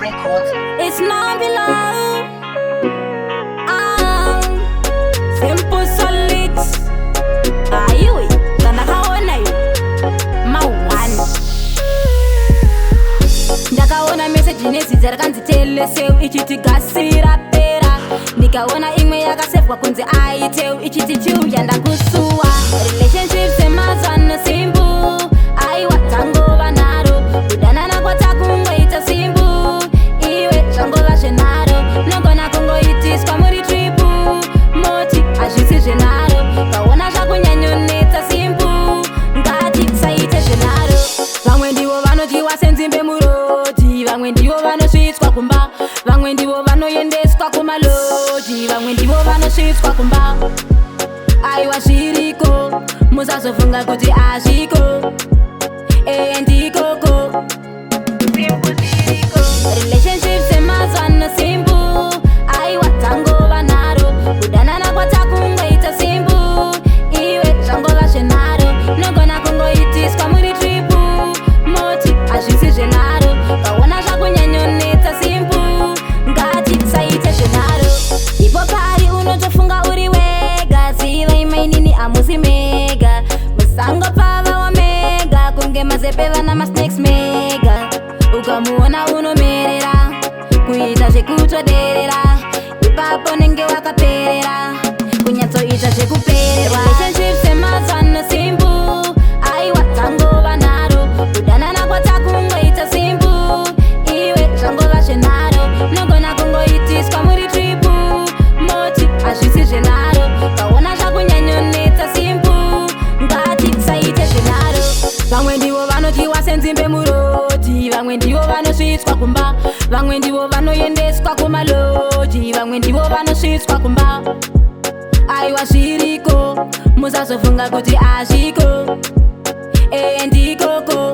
Records. It's not below. Ah, simple solid. Aiwe, ndakaona iwe. Ma one. Ndakaona message nezita rakanzi Telecel ichiti gasi rapera. Ndikaona imwe yakasevhwa kunzi Itel ichiti chiuya ndakusuwa. Relationships emazuva simple. Aiwa, dzangova nharo. Kudanana kwatakungoita simple. Iwe, zvangova zvenharo. Munogona kungoitiswa muri trip. Moti hazvisi zvenharo. Kaona zvakunyanyonetsa simple. Ngatisaite zvenharo. Vamwe ndivo vanodyiwa senzimbe muroad, vamwe ndivo vanosvitswa kumba, vamwe ndivo vanoendeswa kumalodge, vamwe ndivo vanosvitswa kumba. Aiwa, zviriko, musazofunga kuti hazviko. Eye, ndikoko. Relationships emazuva simple. Aiwa, dzangova nharo. Kudanana kwatakungoita simple. Iwe, zvangova zvenharo. Munogona kungoitiswa muri trip. Moti hazvisi zvenharo. Kaona zvakunyanyonetsa simple. Ngatisaite zvenharo. Ipo pari unotofunga uri wega. Zivai mainini hamusi mega. Musango pava wamega. Kunge mazepe vana masnakes mega. Ukamuona unomerera. Kuita zvekutoderera. Ipapo nenge wakaperera. Kunyatsoita zvekupererwa. Relationships emazuva simple. Aiwa, dzangova nharo. Kudanana kwatakungoita simple. Iwe, zvangova zvenharo. Munogona kungoitiswa muri trip. Moti hazvisi zvenharo. Kaona zvakunyanyonetsa simple. Ngatisaite zvenharo. Vamwe ndivo vanodyiwa senzimbe muroad, vamwe ndivo vanosvitswa kumba, vamwe ndivo vanoendeswa kumalodge, vamwe ndivo vanosvitswa kumba. Aiwa, zviriko, musazofunga kuti hazviko. Eye, ndikoko.